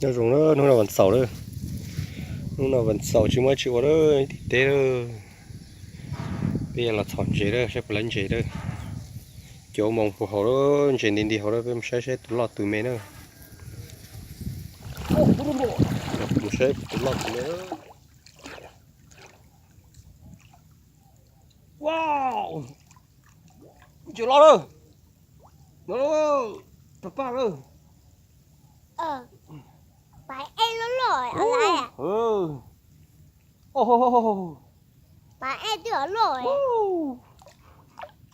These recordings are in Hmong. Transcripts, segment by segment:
Nyob zoo na, hnub no vas xaum lawm. Hnub no vas xaum tsis muaj dab tsi ua lawm, tim teb lawm. Peb los txhom ntses lawm, saib puas lawv ntses lawm. Cov moos puas haum lawm, ntses nti nti haum lawm, peb mus saib saib tus loj tus me na. Mus saib tus loj tus me. Wow, ntses loj lawm. No, pab paj lawm. Pab ej loj loj. Pab ej twb loj.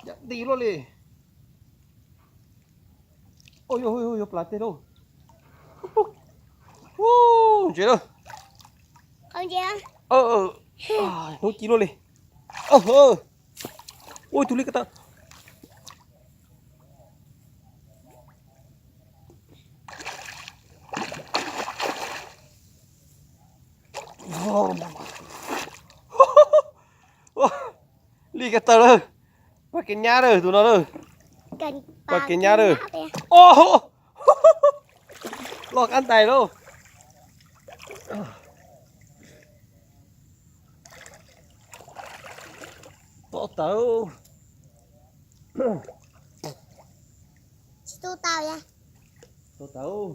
Yam nti luaj li. Yog plav tej lauj. Ntses lawm. Hnub ci luaj li. Ua ib tug li ko taw. Li ko taw lawm. Pab kev nyab lawm tus no lawm. Pab kev nyab lawm. Loj qab ntais lauj. Tob tawv. Tob tawv.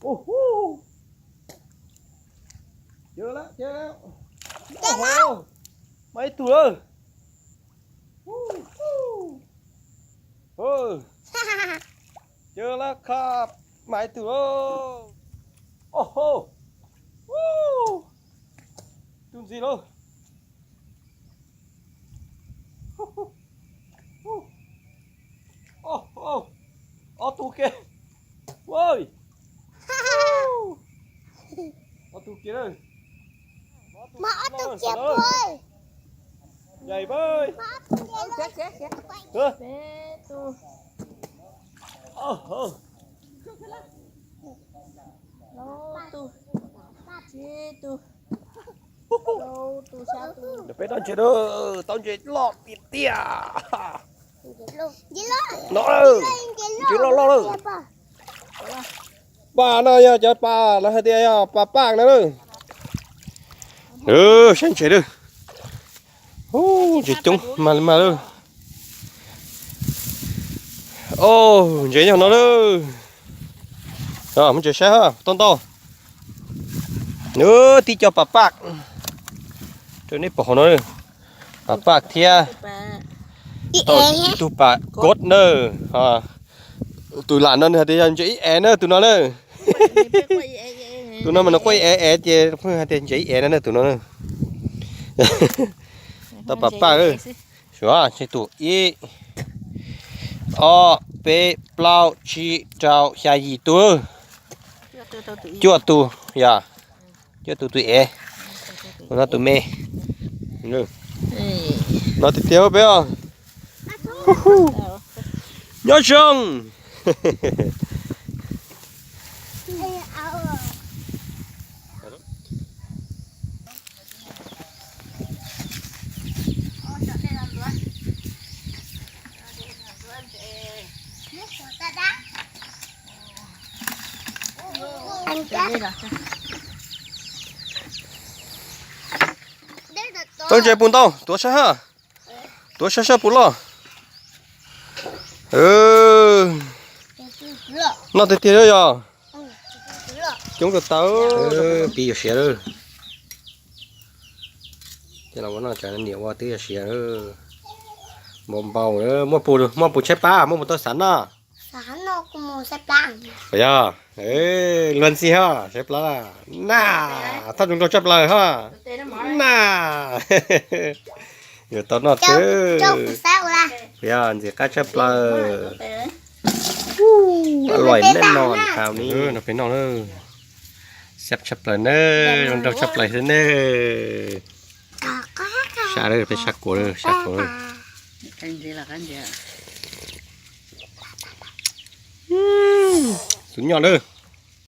Ua hu. Ua hu. Mas ib tug lawm. Ua hu. Cov lab khab, mas ib tug lauj. Ua hu. Tus ntxim lauj. Ob tug kiag. Ob tug kiag. Mas ob tug kiag puag. Yais pab. Peb tug. Plaub tug. Tsib tug. Plaub tug xya tug. Peb dob ntses lawm, tau ntses loj tiag tiag. No, ntses loj loj lawm. Pas no yog cov pas lawv hais tias yog pas paj no lawm. Saib ntses lawm. Ntses coob mas li mas lawm. Ntses nyob no lawm. Muab ntses saib ha, tau ntau. Nws tib co pas paj. Rau nej pom hauv no, pas paj thiab. Tau ib tug pas kob na. Tus lam no nws hais tias yog ntses ib ev na tus no na. Tus no mas nws quaj ib ev ev ces hais tias ntses ib ev na tus no na. Tau pas paj. Suav tseg tus ib, ob, peb, plaub, tsib, rau, xya, yim tug. Cuaj tug, yog. Cuaj tug tus ev. No tus me. No tiag tiag peb os. Nyob zoo. Tau ntses puas ntau, tuav saib ha. Tuav saib saib puas loj. Noj tiag tiag yog. Coob rau tau. Pib yuav siav lawm. Ces los ua no tsam niam ua twb yuav siav lawm. Npau npau, muaj puas, muaj puas tshaib plab, muaj puas tau xav noj? Yog, luag ntxhi ho, tshaib plab na. Thaj zoo nraug tshaj plaws ho. Na. Yuav tau noj twb. Yog ntxim qab tshaj plaws. Luam nej no hau ni. No peb noj na. Xyab tshaj plaws na, zoo nraug tshaj plaws xwb na. Sab lawm, peb sab kuav lawm, sab kuav lawm. Xub nyoj lawm.